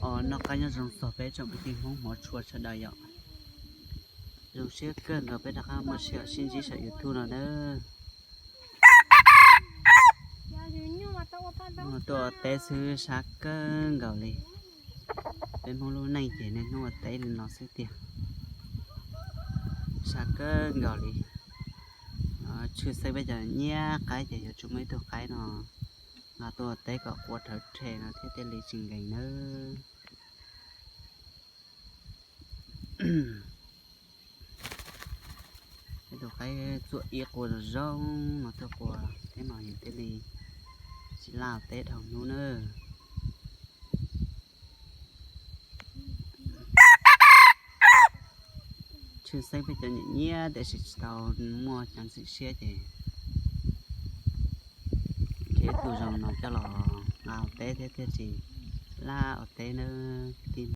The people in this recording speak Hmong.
Noj qab nyob zoo txog peb tsoom kwv tij Hmoob hmov tshua sawv daws yom. Zoo siab kawg nkaus peb rov qab muaj sij hawm sib ntsib saum YouTube no nawb. Tuaj ua teb xwb sab kawg nkaus li. Peb Hmoob lub neej ces niaj hnub ua teb li no xwb tiag. Sab kawg nkaus li. Tshwj xeeb peb cov nyiam qaib ces yuav tsum muaj ib tug qaib no los tuaj ua teb kom qua rhawv rhe no thiab thiaj li tsis nkees nawb. Ib tug qaib txuam ib qua zoo zoo no tuaj qua thiab no yus thiaj li tsis laj teb dhau hnub nawb. Tshwj xeeb peb cov nyiam nyiam tiam sis tsis tau muaj cov ntxim siab ces nrhiav ib tug zoo no coj los nqa ua teb thiab thiaj tsis laj ua teb nawb.